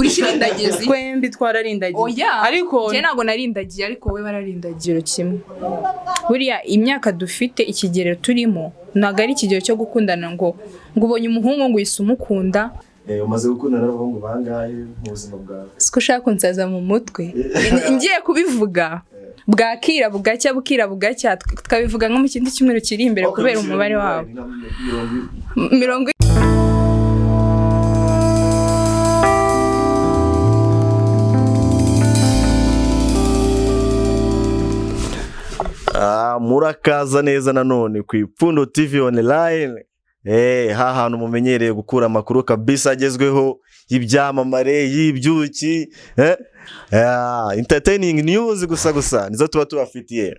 Uri kirindagizi? Twembi twararindagiye. Oya. Ariko Njye ntabwo narindagiye, ariko wowe wararindagiye kimwe. Buriya imyaka dufite, ikigero turimo, ntabwo ari ikigero cyo gukundana ngo ubonye umuhungu ngo uhise umukunda. Umaze gukundana n'abahungu bangahe mu buzima bwawe? Siko ushaka kunsaza mu mutwe, ngiye kubivuga bwakira bugacya, bukira bugacya, tukabivuga nko mu kindi cyumweru kiri imbere kubera umubare wabo. 40. Ah, murakaza neza nanone ku Ipfundo TV Online. Ha hantu mumenyereye gukura amakuru kabisa agezweho y'ibyamamare, y'ibyuki, entertaining news gusa gusa nizo tuba tubafitiye.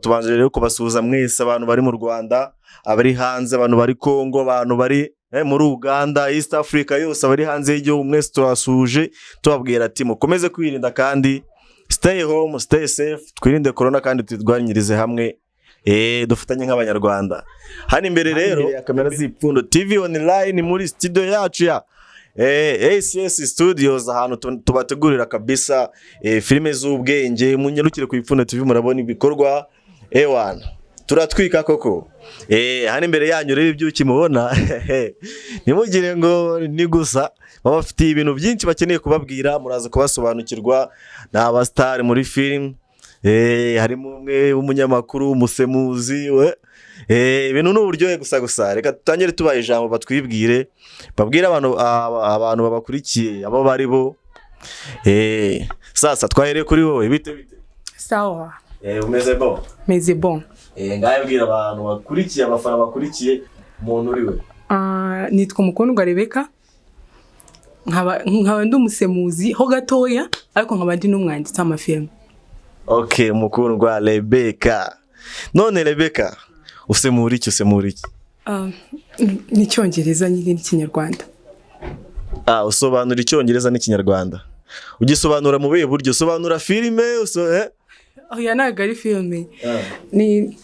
Tubanje rero kubasuhuza mwese, abantu bari mu Rwanda, abari hanze, abantu bari Congo, abantu bari muri Uganda, East Africa yose, abari hanze y'igihugu, mwese turabasuhuje, tubabwira ati mukomeze kwirinda kandi stay home, stay safe, twirinde corona kandi turwanyirize hamwe, dufatanye nk'Abanyarwanda. Hano imbere rero ya kamera z'Ipfundo TV Online, muri studio yacu ya ACS Studios, ahantu tubategurira kabisa filime z'ubwenge. Munyarukire ku Ipfundo TV, murabona ibikorwa, ewana turatwika koko. Hano imbere yanyu rero ibyuki mubona, ntimugire ngo ni gusa, babafitiye ibintu byinshi bakeneye kubabwira, muraza kubasobanukirwa. Ni abasitari muri film, harimo umwe w'umunyamakuru, umusemuzi we. Ibintu ni uburyohe gusa gusa. Reka dutangire tubaha ijambo, batwibwire, babwire abantu babakurikiye abo bari bo. Sasa twahereye kuri wowe, bite bite? Sawa. Umeze bon? Meze bon. Ngahe bwira abantu bakurikiye, abafana bakurikiye, umuntu uri we. Ah, nitwa Mukundwa Rebecca, nkaba ndi umusemuzi ho gatoya, ariko nkaba ndi n'umwanditsi w'amafilm. Okay, Mukundwa Rebecca. None Rebecca, usemura iki, usemura iki? Ah, ni Icyongereza nyine n'Ikinyarwanda. Ah, usobanura Icyongereza n'Ikinyarwanda. Ugisobanura mu buhe buryo? Usobanura filime, eh? Oya, ntabwo ari filime, ni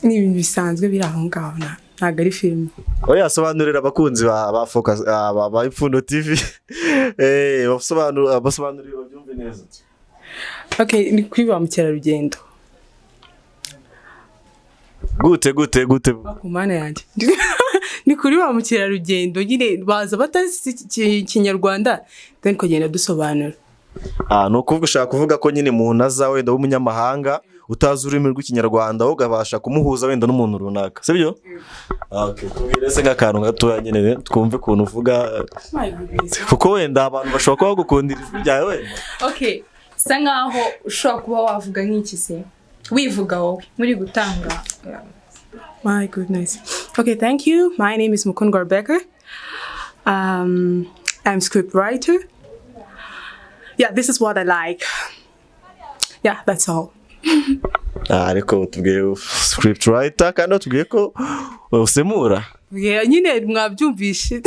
ibintu bisanzwe biri aho ngaho, ntabwo ari filime. Oya, sobanurira abakunzi ba Focus, ba Ipfundo TV. Basobanurire babyumve neza. Okay, ni kuri ba mukerarugendo. Gute gute gute? Ku Mana yanjye, ni kuri ba mukerarugendo nyine, baza batazi Ikinyarwanda, then tukagenda dusobanura. Ah, ni ukuvuga, ushaka kuvuga ko nyine umuntu aza wenda w'umunyamahanga utazi ururimi rw'Ikinyarwanda, wowe ukabasha kumuhuza wenda n'umuntu runaka, sibyo? Ah, okay, tubwire se nk'akantu gatoya nyine twumve ukuntu uvuga, kuko wenda abantu bashobora kuba bagukundira ijwi ryawe wenda. Okay, sa nkaho ushobora kuba wavuga nk'iki se, wivuga wowe muri gutanga. My goodness. Okay, thank you. My name is Mukundwa Rebecca. I'm script writer. Yeah, this is what I like. Yeah, that's all. Ah, ariko tubwiye script writer kandi watubwiye ko usemura. Yeah, nyine mwabyumvishe.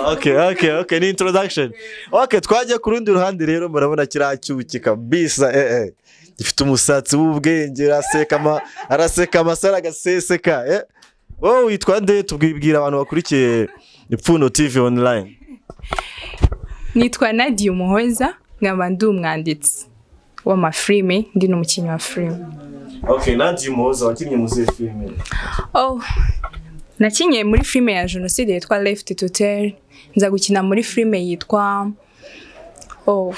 Okay, ni introduction. Okay, twajya ku rundi ruhande rero, murabona kiriya cyuki kabisa, gifite umusatsi w'ubwenge, araseka amasaro agaseseka. Wowe witwa nde? Tubwibwira abantu bakurikiye Ipfundo TV Online. Nitwa Nadia Umuhoza, nkaba ndi umwanditsi w'amafilime, ndi n'umukinnyi wa filime. Okay, Nadia Umuhoza, wakinnye mu zihe filime? Oh, nakinnye muri filime ya jenoside yitwa Left to Tell, nza gukina muri filime yitwa, oh,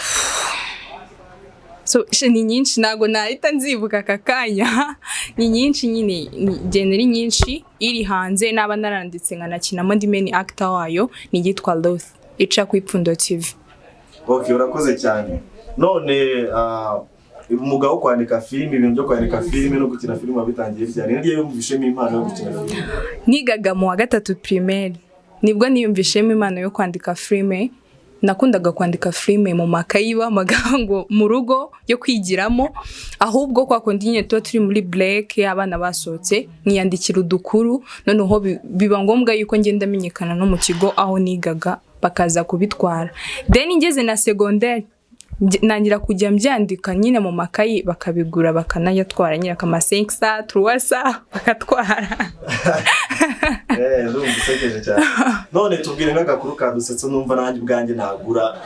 so ni nyinshi, ntabwo nahita nzibuka aka kanya. Ni nyinshi nyine, genda ari nyinshi. Iri hanze naba naranditse nkanakinamo, ndi main actor wayo, ni iyitwa Ruth, ica ku Ipfundo TV. Okay, urakoze cyane. None umwuga wo kwandika filime, ibintu byo kwandika filime no gukina filime, wabitangiye ryari? Ni ryari wumvishemo impano yo gukina filime? Nigaga mu wa gatatu primaire nibwo niyumvishemo impano yo kwandika filime. Nakundaga kwandika filime mu makayi b'amagambo mu rugo yo kwigiramo, ahubwo kwa kundi nyine tuba turi muri break, abana basohotse, nkiyandikira udukuru. Noneho biba ngombwa yuko ngenda menyekana no mu kigo aho nigaga, bakaza kubitwara. Then ngeze na secondaire, nangira kujya mbyandika nyine mu makayi, bakabigura bakanayatwara nyine, akama 500, 300 bakatwara. Ndumva usekeje cyane. None tubwire nk'agakuru kadusetsa, numva nanjye ubwanjye nagura,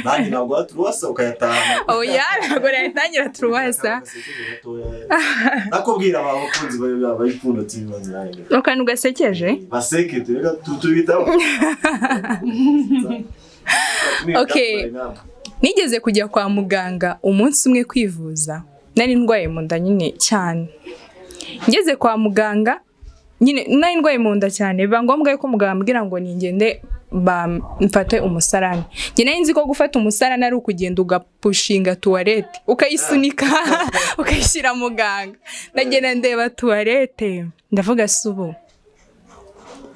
nanjye nagura turuwasa ukayatahana. Oya, ntabwo nayitangira turuwasa. Gasekeje gatoya. Nakubwira abakunzi bayikunda TV Online. Akantu gasekeje. Baseke, tureka tubitaho. Okay. Nigeze kujya kwa muganga umunsi umwe kwivuza, nari ndwaye mu nda nyine cyane. Ngeze kwa muganga nyine nari ndwaye mu nda cyane, biba ngombwa yuko muganga ambwira ngo ningende bamfate umusarani. Njye nari nzi ko gufata umusarani ari ukugenda ugapushinga toilette, ukayisunika, ukayishyira muganga. Ndagenda ndeba toilette, ndavuga: "Si ubu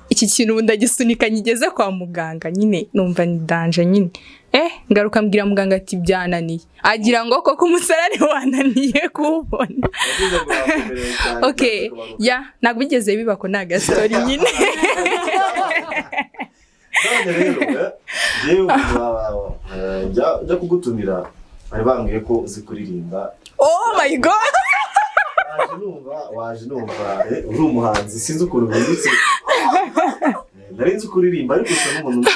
iki kintu ubu ndagisunika ngigeze kwa muganga?" Nyine numva ni danger nyine. Ngaruka mbwira muganga ati: "Byananiye." Agira ngo koko umusarani wananiye kuwubona. Okay, ya, ntabwo bigeze biba ko ni agastori nyine. None rero njyewe njya kugutumira bari bambwiye ko uzi kuririmba. Oh my God! Waje numva uri umuhanzi, sinzi ukuntu bindutse. Nari nzi kuririmba ariko usa n'umuntu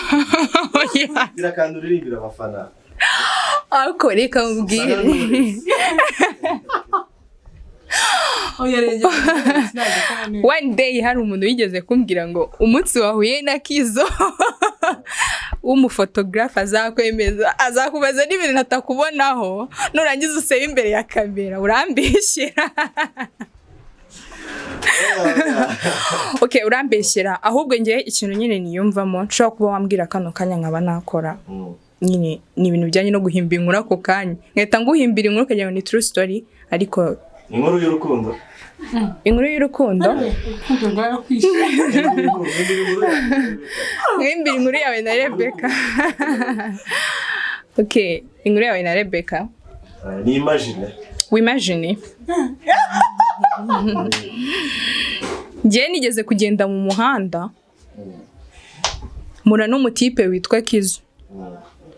gira kandi uririmbira abafana. Ariko reka nkubwire. Usa na Knowless. Oya, renge. One day hari umuntu wigeze kumbwira ngo umunsi wahuye na Kizo w'umufotogarafe azakwemeza, azakubaza n'ibintu atakubonaho, nurangiza usebe imbere ya kamera urambeshyera. Okay, urambeshyera. Ahubwo njye ikintu nyine niyumvamo nshobora kuba wambwira kano kanya nkaba nakora nyine ni ibintu bijyanye no guhimba inkuru ako kanya, nkahita nguhimbira inkuru ukagira ngo ni true story, ariko Inkuru y'urukundo. Inkuru y'urukundo. Urukundo rwarakwishe. Nkimbira inkuru yawe na Rebecca. Okay, inkuru yawe na Rebecca. Ni imagine. Wimagine, njyewe nigeze kugenda mu muhanda mura n'umutipe witwa Kizo.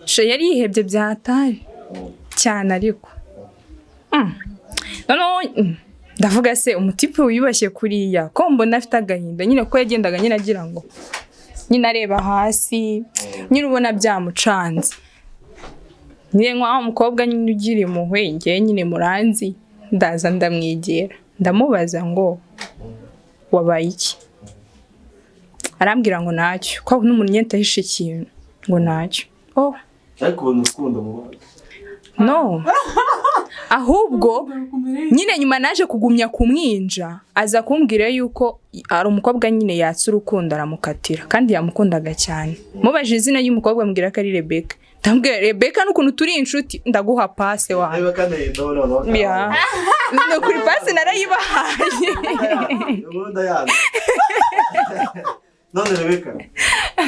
Sha, yari yihebye bya hatari cyane, ariko noneho ndavuga: "Se umutipe wiyubashye kuriya ko mbona afite agahinda?" Nyine ko yagendaga nyine agira ngo nyine areba hasi nyine, ubona byamucanze nyine, nk'aho umukobwa nyine ugira impuhwe. Njyewe nyine muranzi, ndaza ndamwegera, ndamubaza ngo: "Wabaye iki?" Arambwira ngo ntacyo, ko n'umuntu nyine atahishe ikintu, ngo ntacyo. Oh. Ariko ubona urukundo mu bana? No, ahubwo nyine nyuma naje kugumya kumwinja, aza kumbwira yuko ari umukobwa nyine yatse urukundo aramukatira, kandi yamukundaga cyane. Mubajije izina ry'umukobwa, ambwira ko ari Rebecca. Ndamubwira: "Rebecca, n'ukuntu turi inshuti, ndaguha passe wawe." Niba kandi ndabona noneho. Ya. Ni ukuri, passe narayibahaye. Inkuru ndayanze. None Rebecca,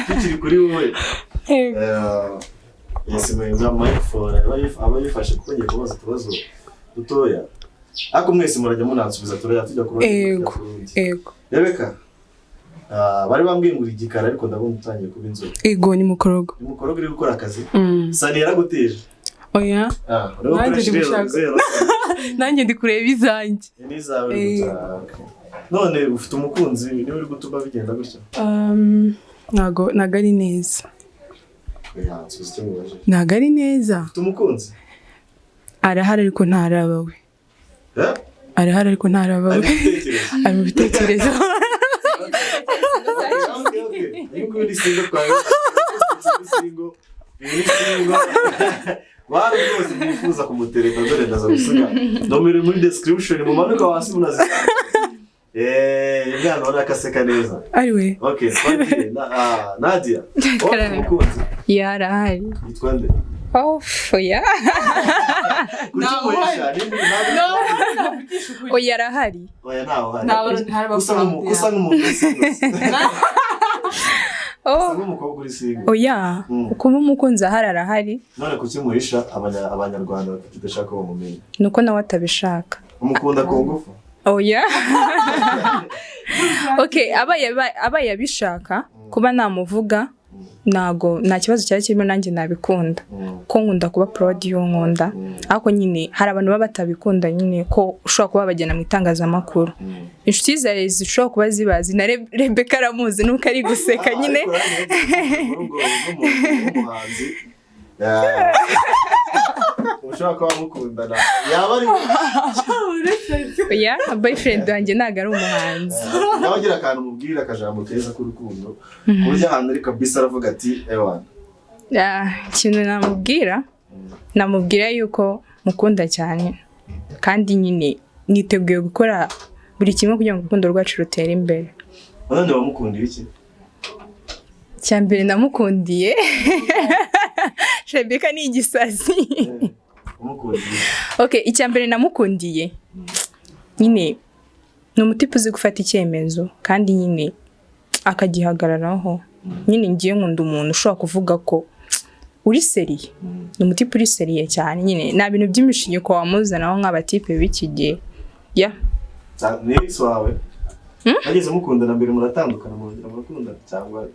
tukiri kuri wowe, yasigaye za microphone aba yifashe kuko ngiye kubaza utubazo dutoya, ariko mwese murajya munansubiza, turajya tujya ku rundi, tujya Ego. ku rundi. Ego. Rebecca, bari bambwiye ngo uri igikara, ariko ndabona utangiye kuba inzobe. Ego, ni mukorogo. Ni mukorogo, uri gukora akazi. Mm. Sani yaraguteje? Oya. Uri Nanjye gukoresha ndi zero gushaka. zero. Nanjye ndi kureba izanjye. N'izawe uri gutaha, okay. None ufite umukunzi, niwe uri gutuma bigenda gutya? Ntago ari neza. Oya, nsubiza icyo mubajije. Ntago ari neza. Ufite umukunzi? Arahari ariko ntaraba we. Eh? Arahari ariko ntaraba Ari we. mu bitekerezo. Ari mu bitekerezo. Okay. Uyu nguyu ni single, twawe single, uyu ni single. Bari rwose mwifuza kumutereta, dore ndaza gusiga nomero muri description, mumanuka hasi munazisanga. Umwana ubona ko aseka neza. Ari we. Okay, twagiye na Nadia, wowe ufite Karame. umukunzi? Yarahari. Yitwa nde? Oh, oya. Kuki umuhisha? Oya, arahari. Oya, ntawe uhari. Ntawe. Usa nk'umuntu uri single. Oh. Usa nk'umukobwa uri single. Oya. Kuba umukunzi ahari, arahari. None kuki muhisha abanyarwanda badashaka ko bamumenya? Nuko nawe atabishaka. Umukunda ku ngufu? Oya. Okay, abaye abishaka kuba namuvuga. Ntago, nta kibazo cyari kirimo, nanjye nabikunda ko nkunda kuba proud y'uwo nkunda. Ariko nyine hari abantu baba batabikunda nyine, ko ushobora kuba babajyana mu itangazamakuru, inshuti zawe zishobora kuba zibazi, na Rebecca aramuzi nuko ari guseka nyine. Umuhanzi ushobora kuba mukundana yaba ari Oya, boyfriend wanjye ntabwo ari umuhanzi. Yaba agira akantu mubwira, akajambo keza k'urukundo, ku buryo ahantu ari kabisa aravuga ati: "Ewana." Ah, ikintu namubwira, namubwira yuko mukunda cyane, kandi nyine niteguye gukora buri kimwe kugira ngo urukundo rwacu rutere imbere. None wamukundiye iki? Icya mbere namukundiye, Rebecca ni igisazi. Wamukundiye? Okay, icya mbere namukundiye nyine ni umutipe uzi gufata icyemezo kandi nyine akagihagararaho. Nyine ngiye nkunda umuntu ushobora kuvuga ko uri sérieux. Ni umutipe uri sérieux cyane nyine, nta bintu by'imishinyiko wamuzanaho nk'abatipe b'iki gihe ya. Ni ex wawe? Mwageze mukundana mbere, muratandukana, murongera murakundana cyangwa?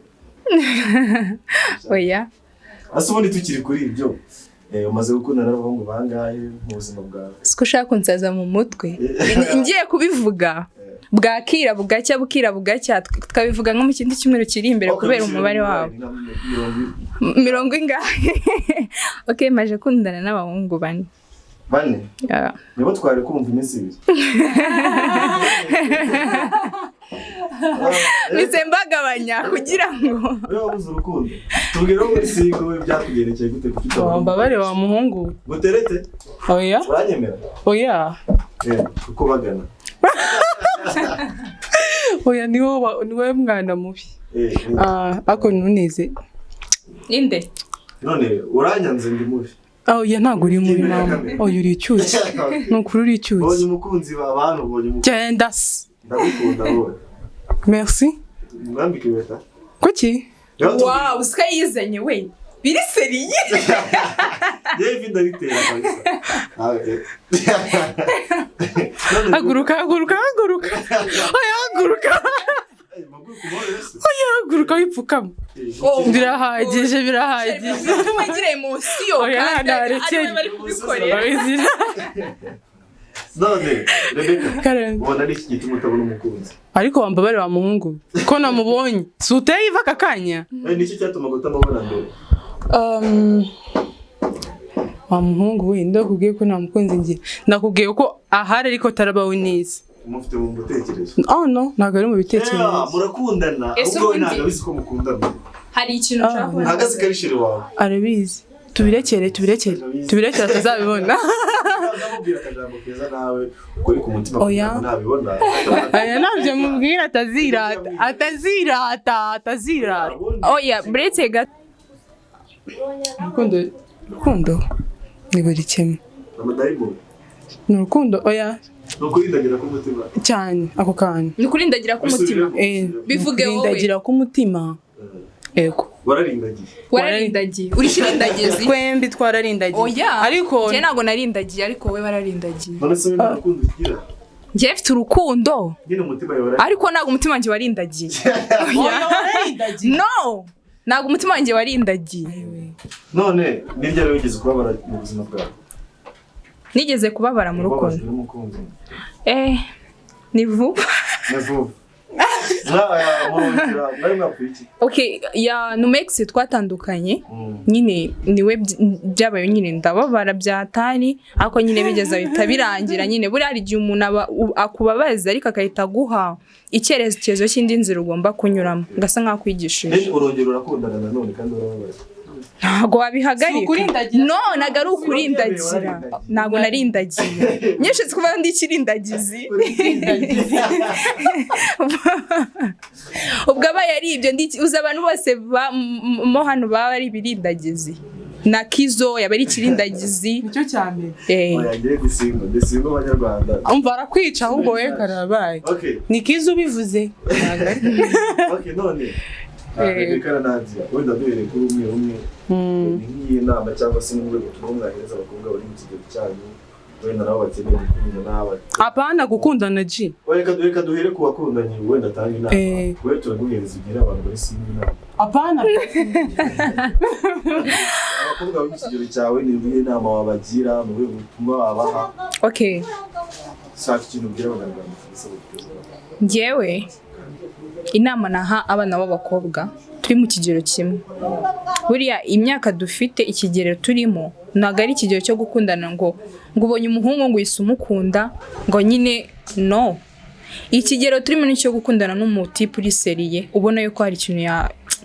Oya. Ase ubundi tukiri kuri ibyo, umaze gukundana n'abahungu bangahe mu buzima bwawe? Siko ushaka kunsaza mu mutwe, ngiye kubivuga bwakira bugacya, bukira bugacya, tukabivuga nko mu kindi cyumweru kiri imbere kubera umubare wabo. Mirongo ingahe? Okay, maje kundana n'abahungu 4. 4? Yeah. Nibo twari kumva iminsi 2. Mpise mbagabanya kugira ngo Uriya wabuze urukundo, tubwire wo muri single byakugendekeye gute, kuko ufite abahungu? Wambabare wa muhungu. Guterete? Oya. Uranyemera? Oya. Kuko bagana. Oya, ni wowe, ni wowe mwana mubi. Ah, ariko ntuneze. Inde? None uranyanze, ndi mubi? Ah, oya, ntabwo uri mubi. Imbere ya Mama. kamera. Oya, uri icyuki, ni ukuri uri icyuki. Ubonye umukunzi wa bantu, ubonye umukunzi. Genda se. Ndagukunda wowe. Merci. Mwambike impeta. Kuki? Wow, usika yizanye we, biri sérieux. Yewe, ndaritera kabisa. Ah, okay. None Haguruka, haguruka, haguruka, oya, haguruka. Oya, haguruka wipfukama. Oh. Birahagije, birahagije. Wegire emotion. Oya, kandi ari narekere. we bari kubikorera. None Rebecca, Karen. ubona ari iki gituma utabona umukunzi? Ariko wambabare wa muhungu, ko namubonye si uteye iva aka kanya. Niki cyatumaga utamubona mbere? Wa muhungu we, ndakubwiye ko nta mukunzi ngira, ndakubwiye ko ahari ariko atarabawe neza. Mufite mu bitekerezo? Oh no, ntabwo ari mu bitekerezo. Murakundana. Ese Ubwo we ubundi- ntabwo abizi ko mukundana? Hari ikintu nshaka kubaza. Ntabwo azi ko ari chéri wawe? Arabizi, tubirekere, tubirekere, tubirekere atazabibona. Uzamubwira akajambo keza nawe ukuri ku mutima Oya. kugira ngo nabibona. Aya ntabyo mubwira, atazirata, atazirata, atazirata. Oya, buretse gato. Urukundo, urukundo ni buri kimwe. Amadayimoni. Ni urukundo, oya. Ni ukurindagira k'umutima. Cyane ako kantu. Ni ukurindagira k'umutima. Bivuge wowe. Kurindagira k'umutima, ego. Wararindagiye? Wararindagiye, uri kirindagizi. Twembi twararindagiye. Oya. Ariko Njye ntabwo narindagiye, ariko wowe wararindagiye. None se wowe nta rukundo ugira? Njye mfite urukundo. Nyine umutima yawe? Ariko ntabwo umutima wanjye warindagiye. Oya, wararindagiye. No, ntabwo umutima wanjye warindagiye. None ni ryari wigeze kubabara mu buzima bwawe? Nigeze kubabara mu rukundo? Ubabajwe n'umukunzi. Ni vuba. Ni vuba. Murongera mwari mwapfuye iki? Okay, ya numex twatandukanye nyine, niwe byabaye nyine, ndababara byatari, ariko nyine bigeze bihita birangira nyine. Buriya hari igihe umuntu aba akubabaza ariko agahita aguha icyerekezo cy'indi nzira ugomba kunyuramo, gasa nk'aho akwigishije. Then urongera urakundana nanone kandi urababaye. Ntabwo wabihagarika. Si ukurindagira. No, ntabwo ari ukurindagira, ntabwo narindagiye nyinshi kuba ndi ikirindagizi. Ubwo abaye ari ibyo uzi abantu bose mo hano baba ari ibirindagizi, na Kizo yaba ari ikirindagizi. Nicyo cya mbere. Oya, ngiye gusinga, ndisinga abanyarwanda. Umva, arakwica ahubwo wowe, karabaye. Okay. Ni kiza ubivuze. Ntabwo ari- Okay, none Rebecca na Nadia, wenda duhereye kuri umwe umwe, ni nk'iyi nama cyangwa se n'ubundi butumwa mwahereza abakobwa bari mu kigero cyanyu? Wenda nabo bakeneye gukundana. Apana gukundana ji. Reka duhere ku bakundanye, wenda atanga inama. We turaguhereza ugire abantu bari single inama. Apana. Abakobwa bari mu kigero cyawe, ni iyihe nama wabagira? Ni ubuhe butumwa wabaha? Okay. Shaka ikintu ubwira Abanyarwanda kabisa bateze. Njyewe inama naha abana b'abakobwa turi mu kigero kimwe, buriya imyaka dufite, ikigero turimo ntabwo ari ikigero cyo gukundana ngo ubonye umuhungu ngo uhise umukunda, ngo nyine no. Ikigero turimo ni icyo gukundana n'umutipe uri sérieux, ubona yuko hari ikintu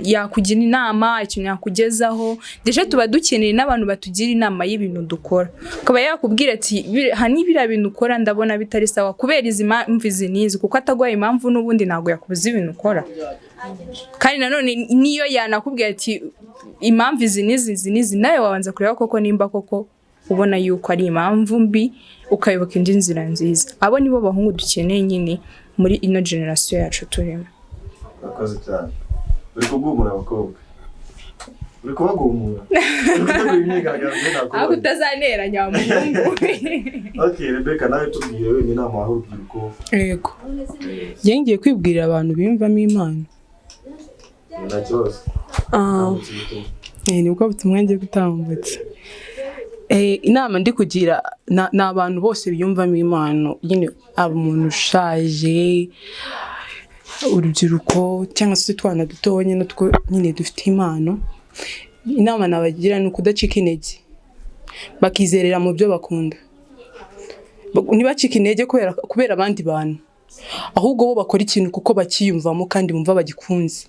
yakugira inama, ikintu yakugezaho. Ndetse tuba dukeneye n'abantu batugira inama y'ibintu dukora, akaba yakubwira ati: "Hani biriya bintu ukora ndabona bitari sawa kubera izi mpamvu izi n'izi," kuko ataguhaye impamvu n'ubundi ntabwo yakubuza ibintu ukora. Kandi nanone niyo yanakubwira ati impamvu izi n'izi izi n'izi, nawe wabanza kureba koko nimba koko ubona yuko ari impamvu mbi, ukayoboka indi nzira nziza. Abo nibo bahungu dukeneye nyine muri ino generation yacu turimo. Urakoze cyane. Uri kugumura abakobwa, uri kubagumura, uri gutegura imyigaragambyo. Aho Nakubonye. Utazanteranya wa muhungu. Okay, Rebecca, nawe tubwire wenda inama waha urubyiruko. Yego, njye ngiye kwibwirira abantu biyumvamo impano. Nta kibazo. Ah, Tambutse ubutumwa. Nibwo butumwa ngiye gutambutsa. Inama ndi kugira ni abantu bose biyumvamo impano nyine, aba umuntu ushaje, urubyiruko cyangwa se utwana dutoya natwo nyine dufite impano. Inama nabagira ni ukudacika intege, bakizerera mu byo bakunda. Ntibacike intege kubera abandi bantu, ahubwo bo bakora ikintu kuko bakiyumvamo kandi bumva bagikunze,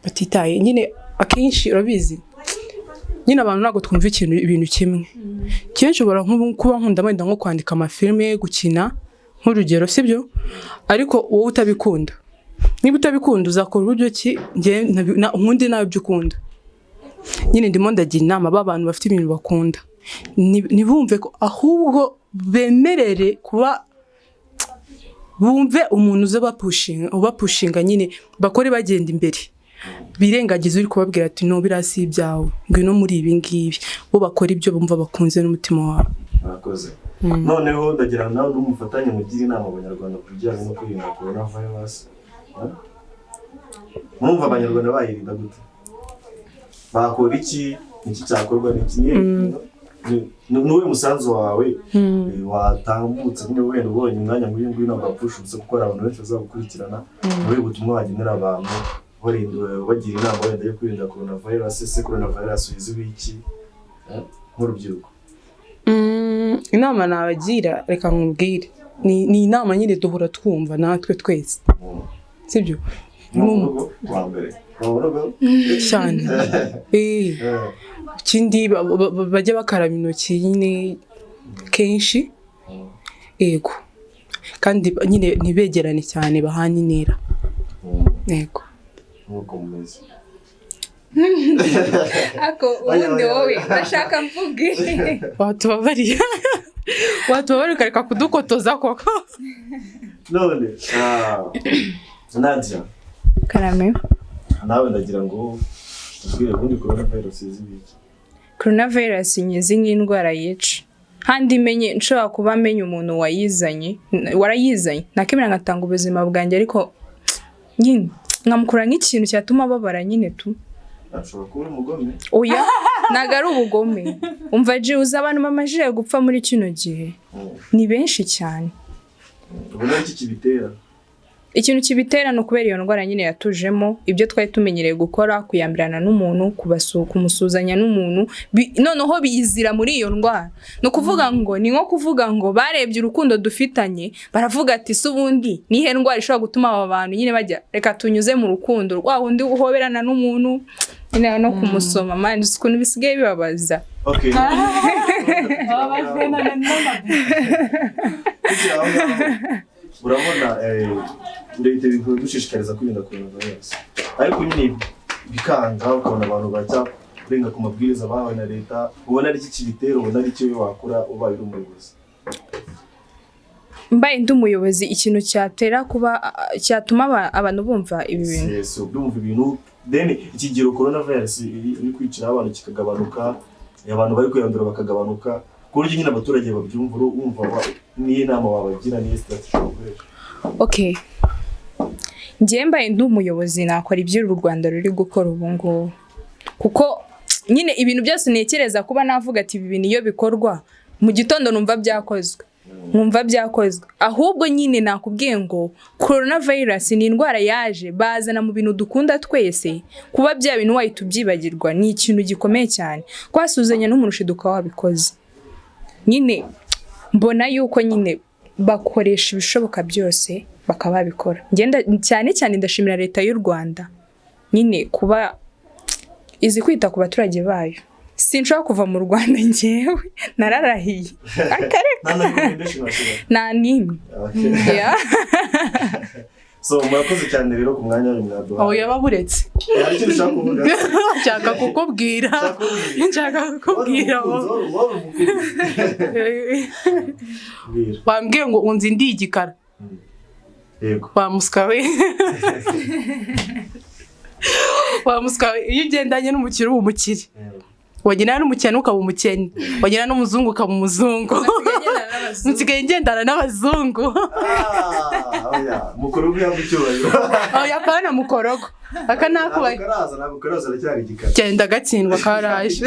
batitaye nyine. Akenshi urabizi nyine, abantu ntabwo twumva ibintu kimwe. Kenshi ushobora kuba nkunda wenda nko kwandika amafilime, gukina nk'urugero, sibyo? Ariko wowe utabikunda. Niba utabikunda, uzakora uburyo ki njye nkunde nawe ibyo ukunda? Nyine ndimo ndagira inama ba bantu bafite ibintu bakunda. Ntibumve ko, ahubwo bemerere kuba bumve umuntu uza ubapushinga nyine, bakore bagenda imbere, birengagiza uri kubabwira ati: "No, biriya si ibyawe, ngwino muri ibi ngibi." Bo bakora ibyo bumva bakunze n'umutima wabo. Murakoze. Noneho ndagira nawe n'umufatanye mugire inama Abanyarwanda ku bijyanye no kwirinda corona virus. Murumva Abanyarwanda bayirinda gute? Bakora iki? Iki cyakorwa ni iki? Ni uwuhe musanzu wawe watambutse nyine, wenda ubonye umwanya nk'uyu nguyu, ntabwo wapfusha ubusa, kuko hari abantu benshi bazagukurikirana? Ni ubuhe butumwa wagenera abantu bagira inama wenda yo kwirinda corona virus? Ese corona virus uyiziho iki? Nk'urubyiruko. Inama nabagira, reka nkubwire, ni inama nyine duhora twumva natwe twese, sibyo? Ni mu rugo wa mbere, ni mu rugo. Cyane. Ikindi bajya bakaraba intoki nyine kenshi. Yego, kandi nyine ntibegerane cyane, bahane intera. Yego. Nk'uko mumeze. Ako ubundi wowe urashaka mvuge? Watubabariye, watubabariye ukareka kudukotoza koko. None Nadia. Karame. Nawe ndagira ngo tubwire ubundi corona virus izi ibiki? Coronavirus nyizi nk'indwara yica. Handi menye nshobora kuba menya umuntu wayizanye, warayizanye, nakemera ngatanga ubuzima bwanjye, ariko nyine nkamukura nk'ikintu cyatuma ababara nyine tu. Ashobora kuba uri umugome. Oya, ntabwo ari ubugome. Umva ji, uzi abantu bamajije gupfa muri kino gihe ni benshi cyane. Ubona iki kibitera? Ikintu kibitera ni ukubera iyo ndwara nyine yatujemo. Ibyo twari tumenyereye gukora, kuyambirana n'umuntu, kumusuhuzanya n'umuntu, noneho biyizira muri iyo ndwara. Ni ukuvuga ngo ni nko kuvuga ngo barebye urukundo dufitanye, baravuga ati: "Se ubundi nihe ndwara ishobora gutuma aba bantu nyine bajya? Reka tunyuze mu rukundo rwa wundi uhoberana n'umuntu nyine no kumusoma." Man, uzi ukuntu bisigaye bibabaza? Okay. Tukiri aho ngaho, urabona leta iri kudushishikariza kwirinda corona virus, ariko nyine bikanga, ukabona abantu bajya kurenga ku mabwiriza bahawe na leta. Ubona ari iki kibitera? Ubona ari icyo wakora ubaye uri umuyobozi? Mbaye ndi umuyobozi, ikintu cyatera kuba cyatuma abantu bumva ibi bintu. Yes, ubyumva ibintu, then ikigero corona virus iri kwiciraho abantu kikagabanuka, abantu bari kwiyandura bakagabanuka. Ku buryo nyine abaturage babyumva, wumva niyo nama wabagira, niyo strategy wakoresha? Okay, njyewe mbaye ndi umuyobozi, nakora ibyo uru Rwanda ruri gukora ubu ngubu, kuko nyine ibintu byose ntekereza kuba navuga ati ibi bintu iyo bikorwa mu gitondo numva byakozwe, nkumva byakozwe. Ahubwo nyine nakubwiye ngo corona virus ni indwara yaje bazana mu bintu dukunda twese. Kuba bya bintu wahita ubyibagirwa ni ikintu gikomeye cyane. Kwasuhuzanya n'umuntu ushiduka wabikoze. Nyine mbona yuko nyine bakoresha ibishoboka byose bakaba babikora. Ngenda cyane cyane ndashimira Leta y'u Rwanda nyine kuba izi kwita ku baturage bayo. Sinshobora kuva mu Rwanda, njyewe nararahiye akareka. Nta na recommendation washyira? Nta n'imwe. Yeah. So murakoze cyane rero ku mwanya wanyu mwaduhaye. Aho yaba buretse. Hari icyo ushaka kuvuga? Nshaka kukubwira. Ushaka kumbwira? Nshaka kukubwira. Wari umukunzi, wari umukunzi. Mbwira. Wambwiye ngo unzi ndi igikara. Yego. Wa muswa we, wa muswa we, iyo ugendanye n'umukire uba umukire, wagendana n'umukene ukaba umukene, wagendana n'umuzungu ukaba umuzungu. Nsigaye ngendana n'abazungu. Ah, oya, mukuru w'igihugu cyubahiro. Oya, apana mukorogo aka nakubaye. Ntabwo karaza, ntabwo karaza, aracyari igikara. Genda gatsindwa karaje.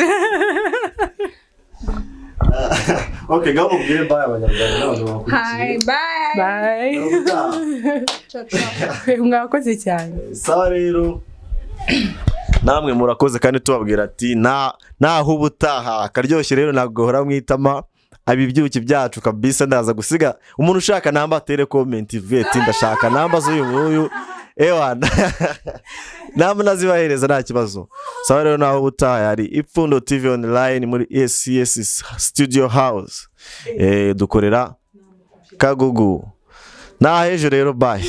Okay, ngaho mubwire bye Abanyarwanda n'abantu bakurikiye. Hi, bye. Bye. Ubutaha. Ciao, ciao. Mwakoze cyane. Sawa rero, namwe murakoze, kandi tubabwira ati na naho ubutaha. Akaryoshye rero ntabwo gahora mu itama. Ibyuki byacu kabisa. Ndaza gusiga umuntu ushaka namba atere comment ivuye ati ndashaka namba z'uyu nguyu. Ewa, namba nazibahereza, nta kibazo. Sawa rero, naho ubutaha. Hari Ipfundo TV Online muri SCS Studio House, dukorera Kagugu. Naho ejo rero, bye.